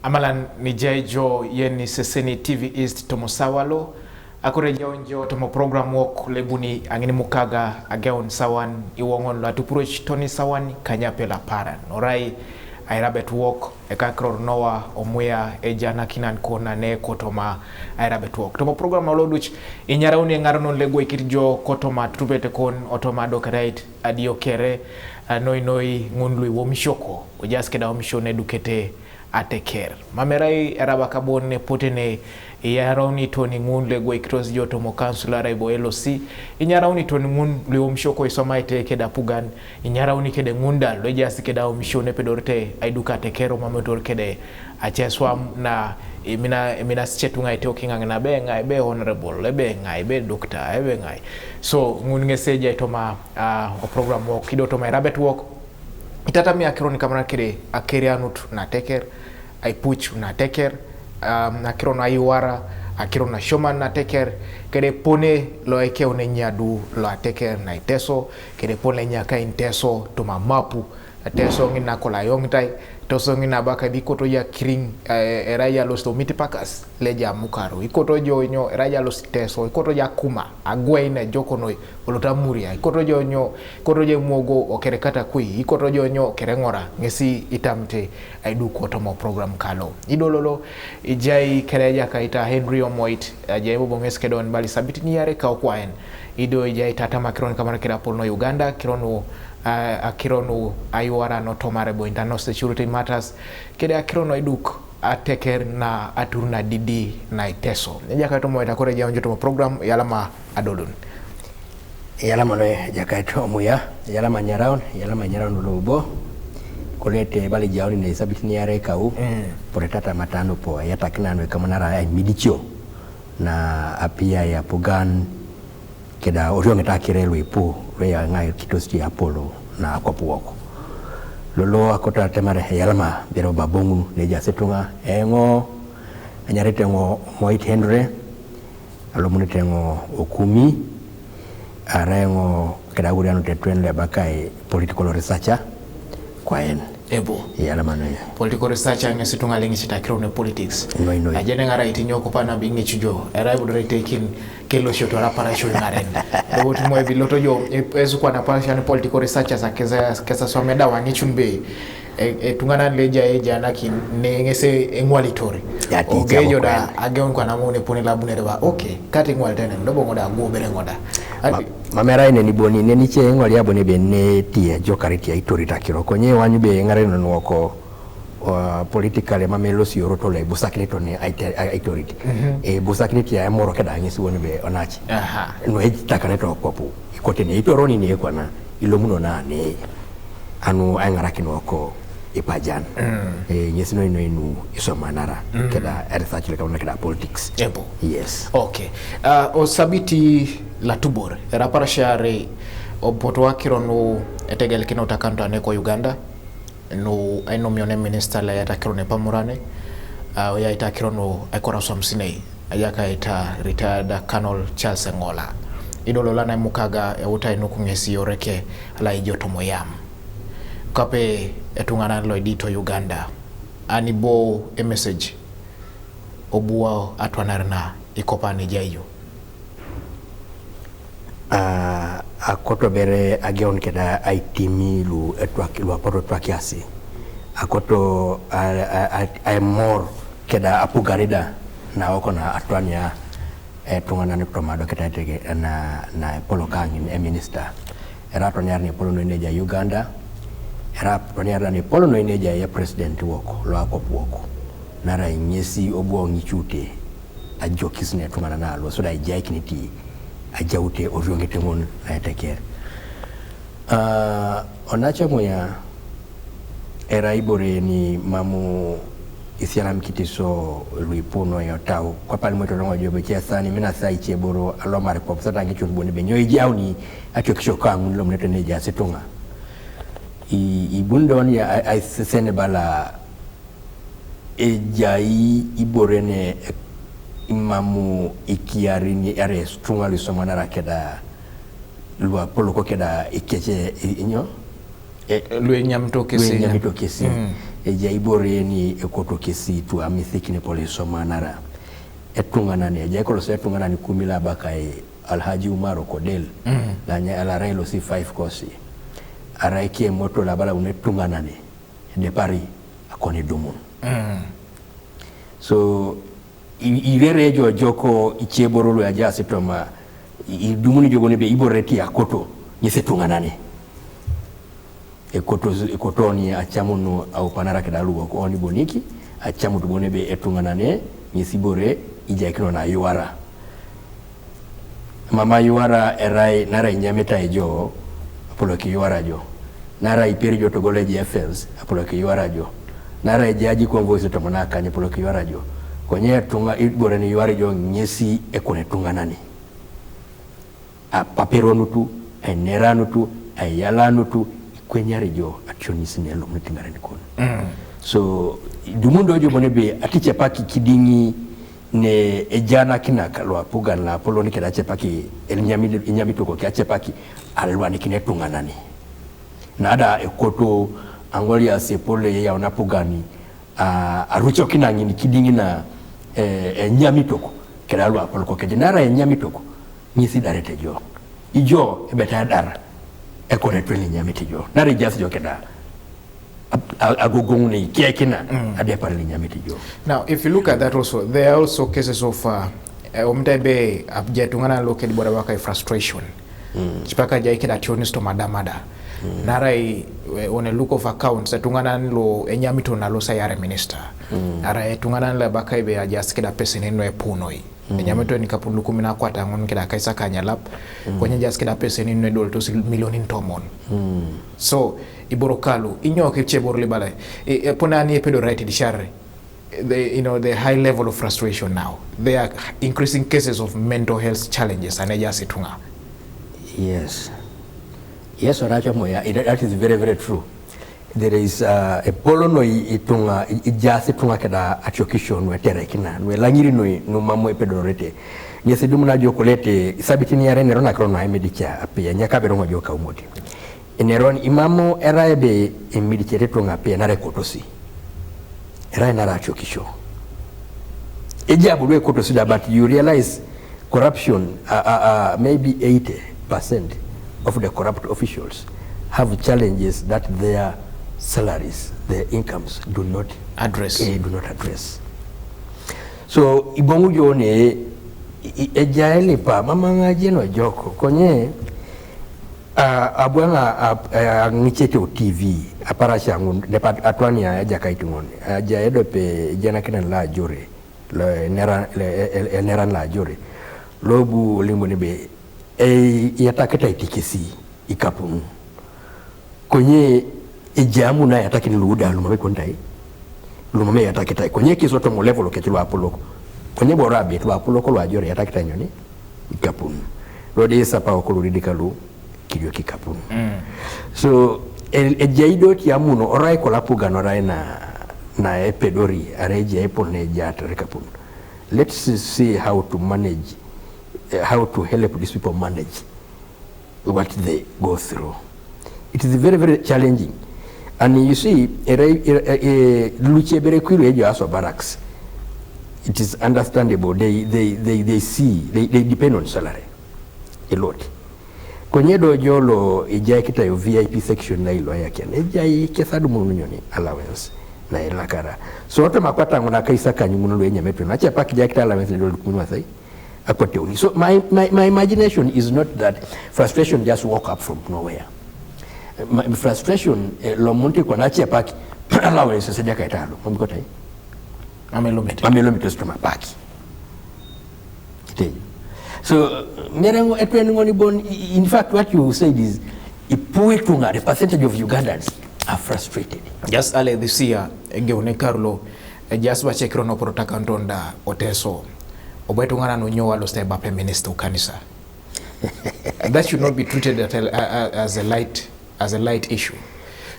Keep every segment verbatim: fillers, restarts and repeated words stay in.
Amalan ni jai jo yen ni seseni T V East tomo sawa lo, akore jaun jo tomo program wok lebuni angini mukaga ageun sawan iwongon lo atupuroch toni sawan kanyape la paran. Orai airabet wok eka kiror Noah Omuya ejana kinan kona ne kotoma airabet wok. Tomo program lo duch inyarauni engaronon legwe kit jo kotoma tutupete kon otoma dokerait adiokere, ah, noi noi ngun lui womishoko, ojas keda womisho ne dukete ateker. Mamerai eraba kabon ne potene, iyarauni toni ngun legwe kitos jo tomo council arai bo L O C, inyarauni toni ngun lui womishoko isoma ite keda pugan, inyarauni kede ngunda lo jas keda womisho ne pedorte aiduka ateker o mametor kede acheswam na imina, imina sichetunga ite okingang na be ngai be honorable, ebe ngai be doctor, ebe ngai. So, ngun ngese jai toma, ah, o program wok, kido toma irabet wok. Itata mi akiron kamana kede akeri anut na teker, aipuch na teker, um, akiron aiwara, akiron na shoman na teker, kede pone lo eke one nyadu lo ateker na iteso, kede pone nyaka inteso toma mapu, teso ngina kola yongtai, teso ngina baka bikoto ya kiring, eh, era ya los to miti pakas, leja mukaro. Ikoto jo nyo, era ya los teso, ikoto ya kuma, agwe ina joko noi, olota muria. Ikoto jo nyo, ikoto jo mogo, okere kata kui, ikoto jo nyo, kere ngora, ngesi itamte, aidu koto mo program kalo. Idololo, ijai kere ya kaita Henry Omoit, ajai bobo ngesi kedon bali sabiti ni yare ka okwaen. Ido ijai tata makiron kamana kira polno Uganda, kironu, ah, akironu ayuara no tomare bo internal security matters. Kede akironu iduk ateker na atur na didi na iteso. Ejaka tomo itakore jaunjo tomo program yalama adodun. Yalama no jaka tomo ya, yalama nyaraun, yalama nyaraun lobo. Kolete bali jauni ne sabiti ni yare kau. Mm. Pore tata matano po, ya takina no kamanara ai midicho. Na apia ya pugan, keda oriong ta kire lui pu, re ya ngai kitos ti apolo na akopuok. Lolo akota temare yalama, biro babongu, leja setunga, engo, anyarite ngo Omoit Henry, alomuni tengo Okumi, arengo keda guriano tetwen le bakai political researcher, kwaen. Ebo. Yalama no ya. Political researcher ngesi tunga lengi sita kirone politics. Noi, noi. Ajene ngara itinyo kupana bingi chujo. Era ibu dore tekin kelo shoto ara para shoto ngaren. Ebo tumo ebi loto jo, e, esu kwa na para shani political researchers akeza, kesa swameda wangi chunbe. E, e tungana leja eja na kin ne ngese engwali tori. Ya ti. Oge jo da, age on kwa na mo ne pone labu ne reba. Okay, kati ngwali tene, ndobo ngoda, go bere ngoda. Ati, ma-, mamera ine ni boni, ne ni che ngwali abo ne be ne tie jo kariti ya itori takiro. Konye wanyu be ngare no nwoko, uh, politically mamelo si oro tole busakni to ne aite-, ai-, itori. Mhm. E busakni ti ya moro keda ngisi woni be onachi. Aha. No e takane to kopu. Ikote ne itoroni ne kwana, ilomuno na ne. Anu ai ngara kino ko ipajan. Mm. E, nyesi no ino inu isomanara. Mm. Keda research le kamana keda politics. Ebo. Yes. Okay. Uh, o sabiti la tubor, era para share o boto akiro no etegel kino takanto ane ko Uganda. No, ai no mione minister la yata kiro ne pamurane. Uh, o ya ita kiro no ai kora somsinei. Ayaka ita retired Colonel Charles Engola. Idolo lana mukaga e uta inu kungesi oreke ala ijo tomo yam. Kape etungana lo idito Uganda. Ani bo e message. Obua atwanarna ikopani jayo. Ah, akoto bere ageon keda aitimi lu etwak, lu apoto etwak yasi. Akoto a, a, a, a mor keda apugarida na oko na atwania, eh, tungana ni tomado keda tege na, na polo kangin e minister. Era atwania ni polo no ineja Uganda. Era atwania ni polo no ineja ya president woko, lo akop woko. Nara inyesi obuo ngichute. Ajokis ne tungana na lo, so da ijai kiniti, ajaute oriongete ngon na eteker. Ah, onacha moya, era ibore ni mamu isialam kitiso luipuno yo tau. Kwa pali mweto longo jobe chia sani, mina sa iche boro, alomare kwa psata ngichun boni benyo ijauni, atio kisho kangu nilo mneto neja setunga. I, ibundon ya, ai, ai sene bala, ejai ibore ne, eh, imamu ikiarini ares tunga lusomanara keda lua poloko keda ikeche i-, inyo? Eh, lue nyamto kesi. Lue nyamto kesi. Mm. Ejai ibore ni ekoto kesi tu amisikin pole somanara. Etunganan, ejai koloso etunganan kumila abakai Alhaji Umar Okodel, mm, lanya alarai losi five kosi. Arai ke moto labala une tunganan, edepari akoni dumun. Mm. So, i-, irere jo joko icheboro lo aja sitoma, i-, idumuni jo bone be ibore ti akoto, nyise tunganan. Ekoto, ekoto ni achamunu au panara keda luo ko oni boniki, achamu tu bone be etunganan, nyisi bore, ija kino na yuara. Mama yuara erai nara inyamita ijo, apoloki yuara jo. Nara iperi jo togole ji efels, apoloki yuara jo. Nara ijaji convoys tomana kanye apoloki yuara jo. Konye tunga ibore ni yuara jo nyisi ekone tunganan. Apaperonutu, eneranutu, eyalanutu, ikwenyari jo ationis ne lomuni tingaren kun. Mm. So, dumundo jo bone be, atichepaki kidingi ne ejana kina kalwa pugan la apolo ni keda achepaki, el nyami, nyami toko ki achepaki, alwa ni kine tunganani. Nada ekoto, angoli asepole ya onapugani, a, arucho kina ngini kidingi na, e, e, nyami toko, keda alwa apolo ko kejinara e nyami toko. Nyisi darete jo. Ijo ebeta dar. Ekore tweli nyamiti jo. Nari jas jo keda. Ag-, ag-, agogong ni kiekina. Mm. Adepar li nyamiti jo. Now, if you look at that also, there are also cases of, uh, uh, omta be abjatungana lo kedi bora waka frustration. Mm. Chipaka jai keda tionis to madamada. Mm. Nara i, eh, on a look of accounts, tunganan lo enyamito na lo sayare minister. Mm. Nara e tunganan la baka ibe ajas keda pesene no epunoi. Mm. Enyamito ni kapun lukumina kwata ngon keda kaisa kanyalap. Mm. Kwenye jas keda pesene no edol to si milioni tomon. Mm. So, iboro kalu, inyo ke chebor libale. E, e, pona ni epedo right di share. The, you know, the high level of frustration now. There are increasing cases of mental health challenges and eja situnga. Yes. Yes, Oracho Moya, it, that is very, very true. There is, uh, a polo no i-, itunga, i-, ijasi tunga keda achokisho no etere kina, no elangiri no i-, no mamo epedorete. Nyesi dumuna jokolete, sabiti ni yare nero na krono aimedicha, apia, nyaka berongo joka umoti. Eneron imamo era ebe emidichere tunga pe nare kotosi. Era nara chokisho. Eja bulu kotosi da, but you realize corruption, uh, uh, uh, maybe eighty percent of the corrupt officials have challenges that their salaries, their incomes do not address. Eh, do not address. So, ibongu jone, i-, i-, eja elipa, mama ngaje no joko, konye, a, abuanga, a, a, ngichete o T V, apara shangu, depat atwani a eja kaitungon, aja edo pe jana kina la jore, lo enera, le, e, e, enera la jore. Lobu olimbo ni be, e, yata kita itikisi, ikapunu. Konye ejamu na yataki ni luda lumame kontai. Lumame yataki tai. Konye kiso to mo level ke tulu apoloko. Konye bora be tulu apoloko lo ajore yataki tai nyoni. Ikapun. Lo de sapa okolo di kalu kidio kikapun. Mm. So, el, ejaido ti amuno, orai kola pugan, orai na, na epedori, are eja epol ne eja tare kapun. Let's see how to manage, eh, how to help these people manage what they go through. It is very, very challenging. And you see, ere, ere, eh, luche bere kwiru ejo aso barracks. It is understandable. They, they, they, they see, they, they depend on salary a lot. Konye do jolo ijai kita yo V I P section na ilo ya kian. Ijai kesadu munu nyoni allowance na ilakara. So oto makwata ngona kaisa kanyi munu lo enyametu. Na chepa kijai kita allowance ni dolu kumunu wasai. Akote uni. So my, my, my imagination is not that frustration just woke up from nowhere. My frustration, eh, lo munti kwa nache paki, allowance se jaka italo. Mami kotai. Mami lomete. Mami lomete stoma paki. Ite. So, merengo etweni ngoni bon, i-, in fact, what you said is, ipuitunga, the percentage of Ugandans are frustrated. Just early this year, Geone Carlo, eh, just wachekiro no protaka ntonda oteso. Obwetu ngana no nyowa lo step up minister kanisa. That should not be treated at a, a, a, as a light, as a light issue.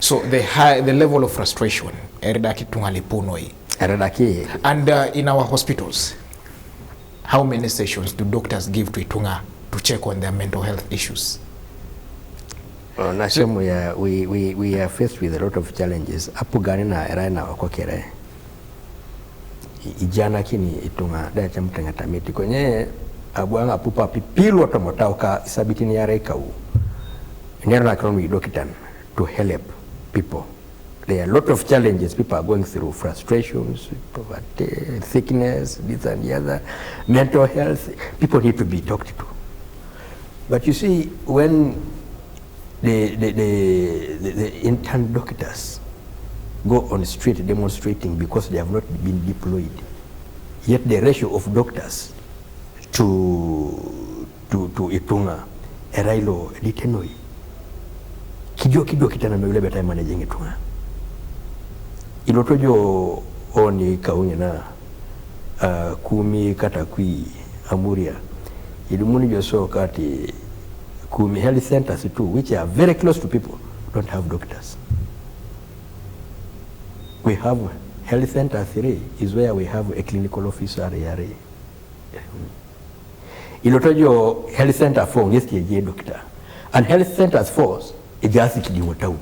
So the high, the level of frustration, eridaki tungali punoi. Eridaki. And, uh, in our hospitals, how many sessions do doctors give to itunga to check on their mental health issues? Nasem ya, we, we, we are faced with a lot of challenges. Apugan na era na okokere. I- Ijana kini itunga da cham tanga tamiti konye abuanga pupa pipilo to motauka isabiti ni yare kau. Nero na kromi dokitan to help people. There are a lot of challenges people are going through, frustrations, poverty, sickness, this and the other, mental health. People need to be talked to. But you see, when the, the, the, the, the intern doctors go on street demonstrating because they have not been deployed, yet the ratio of doctors to, to, to itunga erailo ditenoi. Kidio kidio kitana no ile betai managing itunga. Iloto jo oni kaungi na uh, Kumi kata kui Amuria. Idumuni jo so kati Kumi health centers too, which are very close to people, don't have doctors. We have health center three is where we have a clinical officer yare. Iloto jo health center four ngesti je doctor. And health centers four ejasi kidi wotau.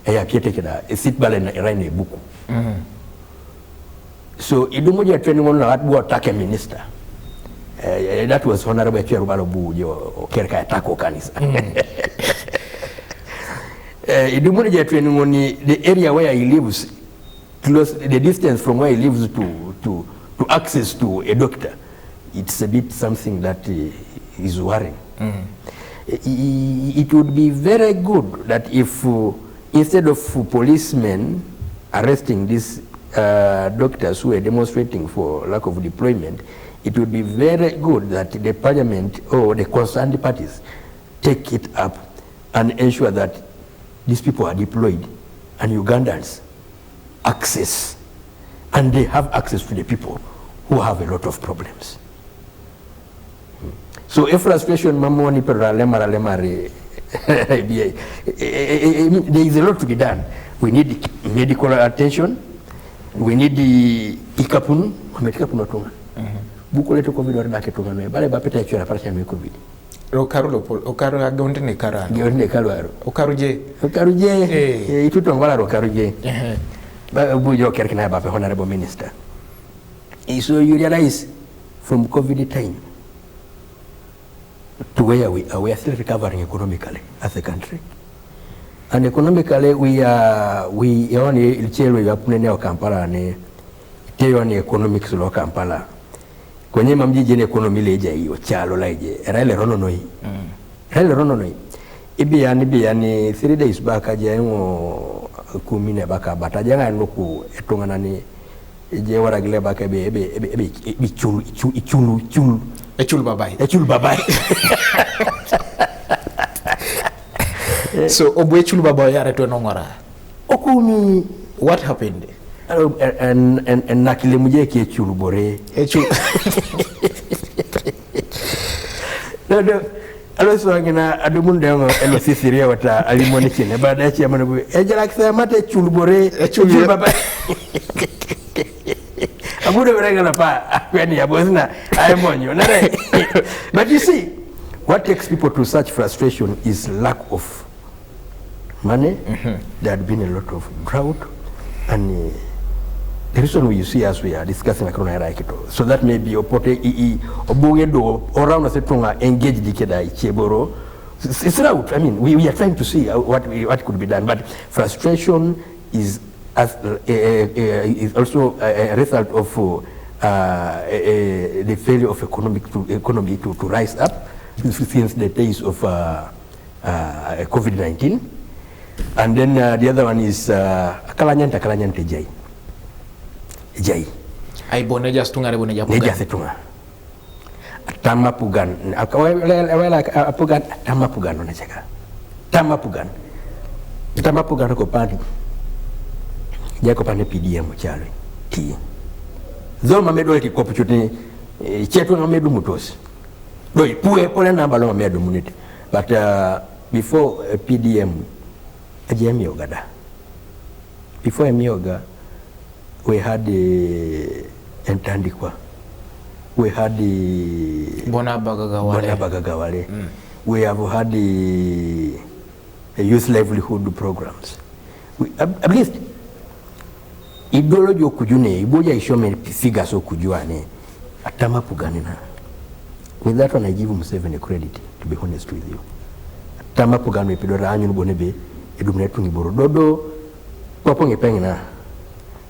Eya piete kida esit bale na eraine buku. So idumu je training on na buo take minister. Eh, eh, that was Honorable Echweru Balo bu jo kerka attack kanisa. Eh, idumu je training on the area where he lives, close the distance from where he lives to to to access to a doctor. It's a bit something that uh, is worrying. I- i- It would be very good that if uh, instead of policemen arresting these uh, doctors who were demonstrating for lack of deployment, it would be very good that the parliament or the concerned parties take it up and ensure that these people are deployed and Ugandans access, and they have access to the people who have a lot of problems. So a frustration mamoni per lema lema re. There is a lot to be done. We need medical attention. We need the ikapun. Ikapun otunga. Buku letu covid ore dake tunga no bale ba peta chora para chame covid. Okaru lo pol, okaru agonde ne karano. Gionde kalwaro. Okaru je. Okaru je. Eh. Eh, ituto ngwala okaru je. Eh. Ba bu jo kerkina ba pe honorable minister. Eh, so you realize from covid time to where we are, we are still recovering economically as a country. And economically we are, we only ilchelo ya punene wa Kampala ne te on economics lo Kampala. Kwenye mamji jene economy le jai o chalo la je. Era ile rono noi. Era ile rono noi. Ibian ibian three days back aje ngo Kumi ne baka bata janga nuku etungana ni je wara gile baka ebe ebe ebe ebe ebe chulu chulu chulu chulu. Echul babai. Echul babai. So obwe chulu babai yare to nongora. Okumi. What happened? Alo, en en en nakile muje ke chulu bore. Echul. No no. Alo so ngina adumun dengo elo sisiria wata alimoni kine baada ya chama nabu ejala kisa mate chulu bore. Echul baba. Abudo berega na pa kwani ya bosna ay monyo nare. But you see, what takes people to such frustration is lack of money. There had been a lot of drought, and uh, the reason you see us we are discussing akron era kito so that maybe opote i i obuge do around us tunga engage dikeda icheboro. It's, it's drought. I mean, we, we are trying to see uh, what we, what could be done, but frustration is as uh, uh, uh, is also a, a result of uh, uh, uh, the failure of economic to economy to, to rise up since the days of uh, uh, covid nineteen. And then uh, the other one is uh, akalanyante akalanyante jai jai. Ai bone jas tunga re bone japu neja setunga. Tama pugan. Wela apugan tama pugan ona cheka. Tama pugan. Tama pugan ko pani. Jako pani pdm chalo ti. Zoma medo ki kopu chuti. Chetu na medu mutosi. Doi pue pole namba lo medu munit. But uh, before uh, pdm ajemi ogada. Before emioga we had uh, entandikwa. We had uh, bona bagagawale bona bagagawale. Mm. We have had uh, the youth livelihood programs. We, at, at least, idol ojo kujune, iboja ishome figures okujua ne, atama pugani na. With that one, I give Museveni credit, to be honest with you. Atama pugani pidora anyun bone be, edum na tungi boro. Dodo, papo nge pengina.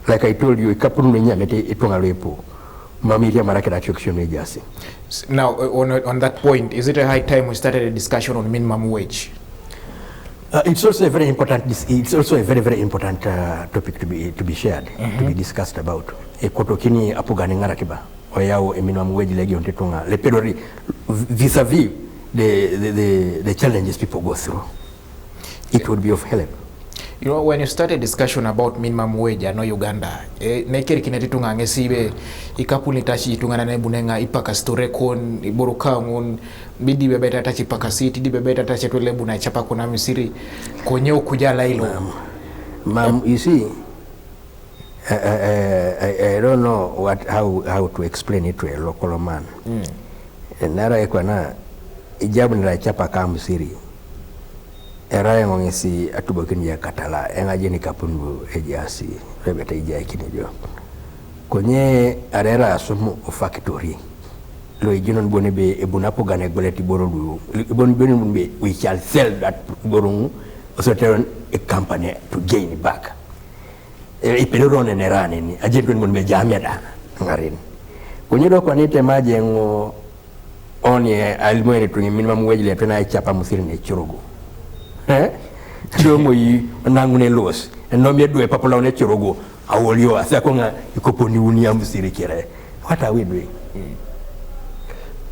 Like I told you, ikapun me nyamete itunga lepo. Mami ria marake da chokisho ne jasi. S- Now, uh, on, on that point, is it a high time we started a discussion on minimum wage? Uh, it's also a very important. Dis- it's also a very, very important uh, topic to be to be shared, to be discussed about. Ekoto kini apugani ngara kiba. Oyao a minimum wage legi onte tunga. Le pedori vis-a-vis the, the, the, the challenges people go through. It would be of help. You know, when you start a discussion about minimum wage, I know Uganda. E, nekeri kineti tunga ngesibe, ikapuni tachi tunga na nebunenga ipaka store kon, iboro kangun, bidi bebeta tachi paka siti, di bebeta tachi twele buna chapa kuna misiri, konye okujala ilo. Ma'am, you see, I, I, I, I don't know what how, how to explain it to a local man. Nara ekwana, ijabu nara chapa kamusiri. Era engo ngesi atubokin ya katala, enga jeni kapun bu ejasi, rebeta ijai kini jo. Konye arera asumu o factory. Lo ijinon bone be ebuna pugane gweleti boro du. Ibon bone be, we shall sell that boro. So turn a company to gain back. E, ipelero ne nerani ni. Ajentun bone be jamia da. Ngarin. Konye do kwanite majengo oni, e, alimo ene tungi minimum wage le pena chapa musiri ne churugu. Eh? Domo yi nangu ne los. No mi edwe papula ne churugu. Awolio, asa konga ikoponi unia musiri kire. What are we doing?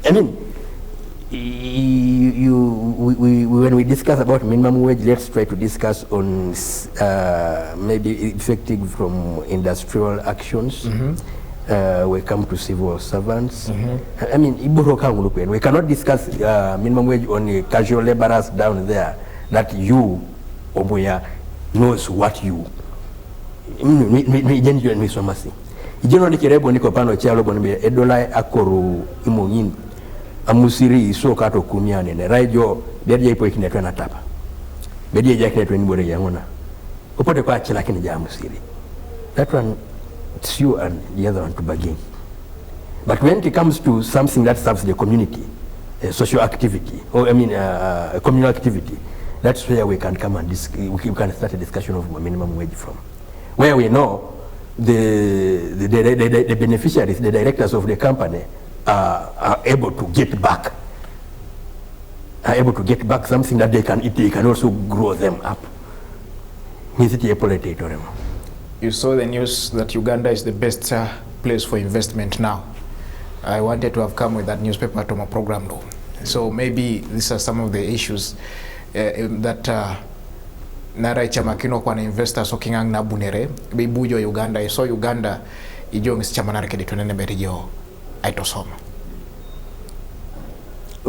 I mean, you, you, we, we, when we discuss about minimum wage, let's try to discuss on uh, maybe effective from industrial actions. Uh, we come to civil servants. I mean, iboro kangulu kwen. We cannot discuss uh, minimum wage on the casual laborers down there that you, Obuya, knows what you. Mi, mi, mi, mi, jen jen mi somasi. Ijeno ni kirebo ni kopano chalo boni be edola akoru imongin. Amusiri iso kato kumia nene. Raijo, berje ipo ikine tena tapa. Berje jakine tena bore yangona. Upote kwa chila kini ja amusiri. That one, it's you and the other one to bargain. But when it comes to something that serves the community, a social activity, or I mean, uh, a communal activity, that's where we can come and dis- we can start a discussion of minimum wage from. Where we know the, the, the, the, the beneficiaries, the directors of the company are, are able to get back, are able to get back something that they can, it, they can also grow them up. Ngiziti epolete itorema. You saw the news that Uganda is the best uh, place for investment now. I wanted to have come with that newspaper to my program though. So maybe these are some of the issues uh, that uh, nara chama kino kwa na investors okingang na bunere bibujo Uganda. I saw Uganda ijong chama nara kedi tunene berijo aitosoma.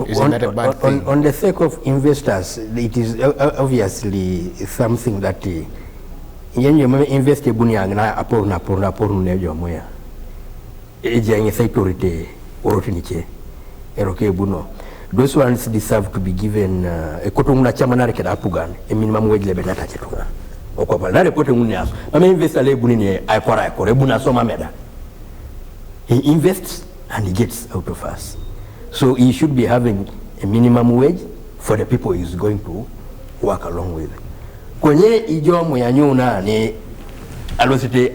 Isn't On, that a bad on, thing? On the sake of investors, it is o- o- obviously something that uh, yenye meme invest ebuni ang na apor na apor na apor ne jo moya. Eje ngi security oroti niche. Eroke ebuno. Those ones deserve to be given uh, ekotong na chama nare keda apugan, a minimum wage lebe na tache tunga. Okwa pala nare kote nguni aso. Meme investor le ebuni ni aikora aikora ebuni aso mameda. He invests and he gets out of us. So he should be having a minimum wage for the people he's going to work along with. Kwenye ijo mu ya nyuna ni alosite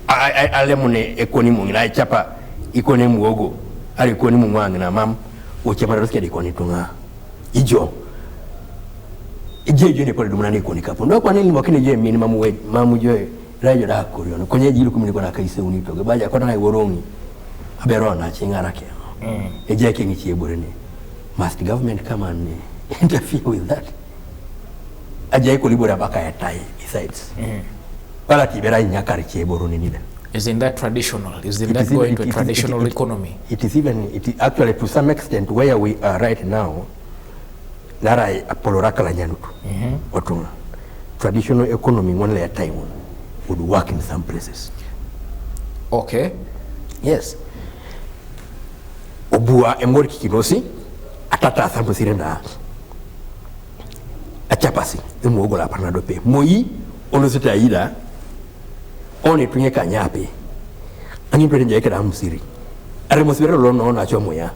a- a- a- alemune ekoni mu ngina chapa ikone muogo ari ikoni mu ngina mam o chapa alosite ikoni tunga ijo ije ijo ni pole dumana ni ikoni kapo ndo kwa nini mwakine je minimum wage mamu jo rajo da korio no kwenye jiru kumini kwa na kaise unito baja kwa na iworongi abero na chingara ke eje ke ngi chiebore ni must government come and interfere with that aja iko libora baka ya tai besides pala tibera nyakari chieboro ni nida Isn't that traditional? Isn't It that is even- going to a it is- it- traditional it- economy? It is even it is actually to some extent where we are right now. Nara apoloraka la nyanutu otunga traditional economy one layer time would work in some places. Okay. Yes. Obua emori kikinosi atata asamusire na a Chapasi, emuogo la parna dope. Moi, ono sita ida, one tunye kanyape. Angin pete jai keda musiri. Are mosibere lo no na chomo ya.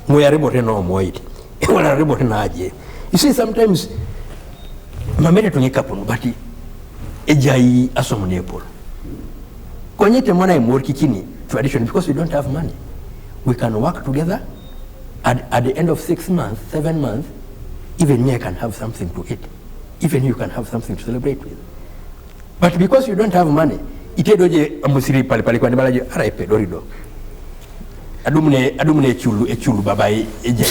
Moya rebote no moit. Wala rebote na aje. You see, sometimes, mamere tunye kapun, but ejai asom nepol. Konyete mwana imor kikini tradition because we don't have money. We can work together. At, at the end of six months, seven months, even me, I can have something to eat. Even you can have something to celebrate with. But because you don't have money, itedo je amusiri pali pali kwa nibala je ara ipe dorido. Adumune, adumune echulu, echulu babai eje.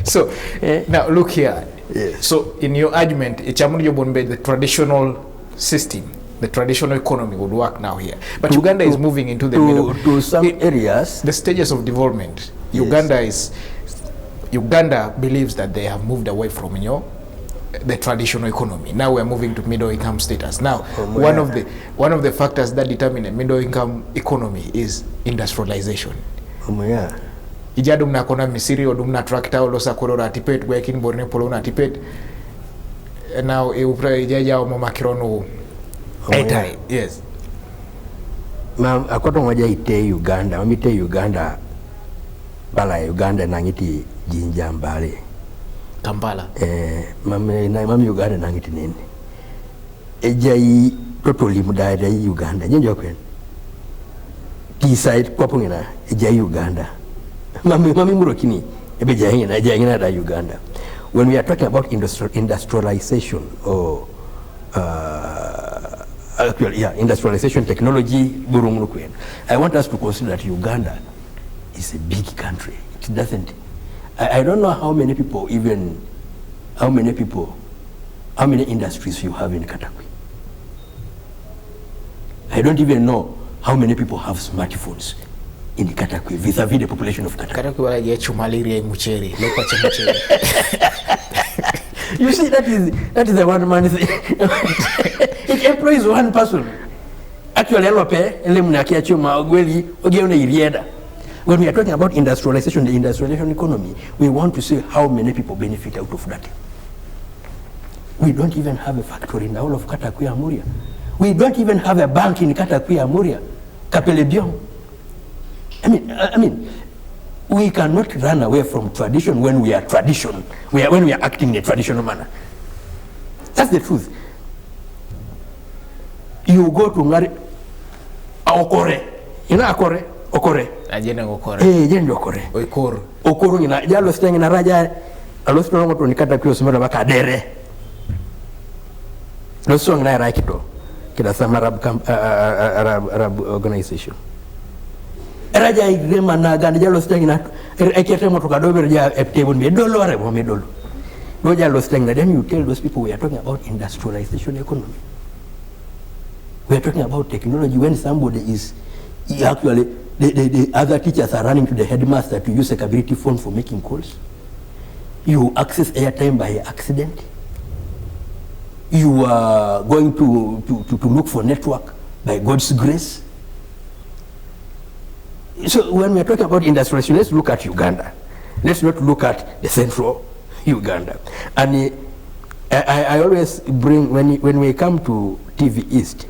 So, eh? Now look here. Yes. So, in your argument, it's a the traditional system, the traditional economy would work now here. But to, Uganda to, is moving into the to, middle. To some it, areas. The stages of development. Yes. Uganda is Uganda believes that they have moved away from, you know, the traditional economy. Now we're moving to middle income status. Now, oh, one yeah. of the one of the factors that determine a middle income economy is industrialization. Oh, yeah. Ijadum na kona misiri odum na tractor olosa korora tipet gwekin borne polo na tipet. Now e upra ijaja omo makirono. Oh, yeah. Yes. Mam akoto ngoja ite Uganda, mamite Uganda bala Uganda nangiti Jinja Mbale. Kampala. Eh, mami na mami Uganda nangiti nini? Ejai totally mudai dai Uganda. Jinja kwen. Ti side kwa pungina ejai Uganda. Mami mami murokini ebe jai na ejai na da Uganda. When we are talking about industrial, industrialization or uh, actually, yeah, industrialization technology, burungunu kwen. I want us to consider that Uganda is a big country. It doesn't. I, I don't know how many people even, how many people, how many industries you have in Katakwi. I don't even know how many people have smartphones in Katakwi vis-a-vis the population of Katakwi. Katakwi wala je chumaliria mucheri, lepa cha mucheri. You see, that is that is the one man thing. It employs one person. Actually, elope ele mna kia chuma ogweli ogiona irieda. When we are talking about industrialization, the industrialization economy, we want to see how many people benefit out of that. We don't even have a factory in the whole of Katakwi Amuria. We don't even have a bank in Katakwi Amuria. Kapelebyong. I mean, I mean, we cannot run away from tradition when we are tradition. We are, when we are acting in a traditional manner. That's the truth. You go to Ngari, Okore. You know Okore? Okore. Ajene Okore. Eh, Ajene Okore. Okoro. Okoro ngina jalo steng na raja. Alo steng ngoto ni Katakwi osumero baka dere. Lo song na era kito. Kida sama Arab, camp, uh, uh, Arab, Arab organization. Era ja igre mana gani jalo steng na. Ekete moto kadober ja eptebun mi dolo are mo mi dolo. No jalo steng na, then you tell those people we are talking about industrialization economy. We are talking about technology when somebody is he actually the, the, the other teachers are running to the headmaster to use a Kabiriti phone for making calls. You access airtime by accident. You are going to, to, to, to look for network by God's grace. So when we are talking about industrialization, let's look at Uganda. Let's not look at the central Uganda. And uh, I, I always bring, when, when we come to T V East,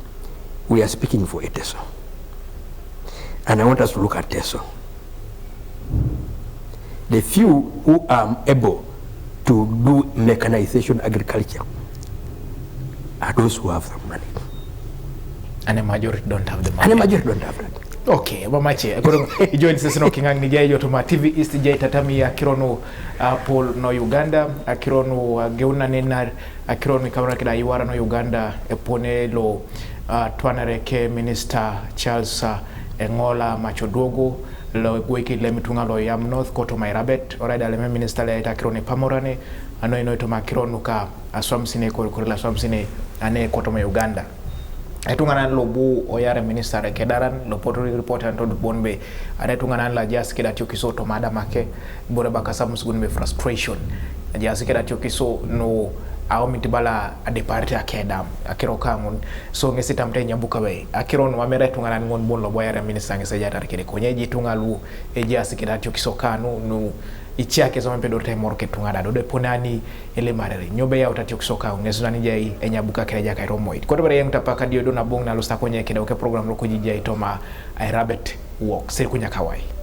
we are speaking for Eteso. And I want us to look at Teso. The few who are able to do mechanization agriculture are those who have some money. And a majority don't have the money. And a majority don't have that. Okay, mamache. Akoro ijoin seseno kingang ni jai jotoma T V East jai tatami akironu uh, Paul no Uganda, akironu uh, geuna nenar, akironu kamra kida iwara no Uganda, epone lo uh, twanareke Minister Charles uh, Engola Machoduogo, lo gweki lemitunga lo Yam North, koto mairabet, oraida leme Minister le takironi pamorane, ano ino itoma akironu ka aswam sine kor kor la aswam sine ane koto ma Uganda. Etung'anan lobu oyare minister kedaran lopoto report an tod bon be ane tung'anan la jas keda tio kiso to mada make bore baka samus gun be frustration jas keda tio kiso no aomit bala adeparte akedam akiro kangun so ngesi tamte nyambuka be akiro no mamera tung'anan ngon bon lobo oyare minister ngese jatar kede konye ji tung'alu e jas keda tio kiso kanu no ichake zoma pedor te mor ke tung'ada do de ponani ele marere nyobe ya utati oksoka ungesunani jai enyabuka kere jaka ero moit koto bere yeng tapaka dio do na bong na lusta konye kede oke program ro kuji jai toma ai rabbit walk sir kunya kawai.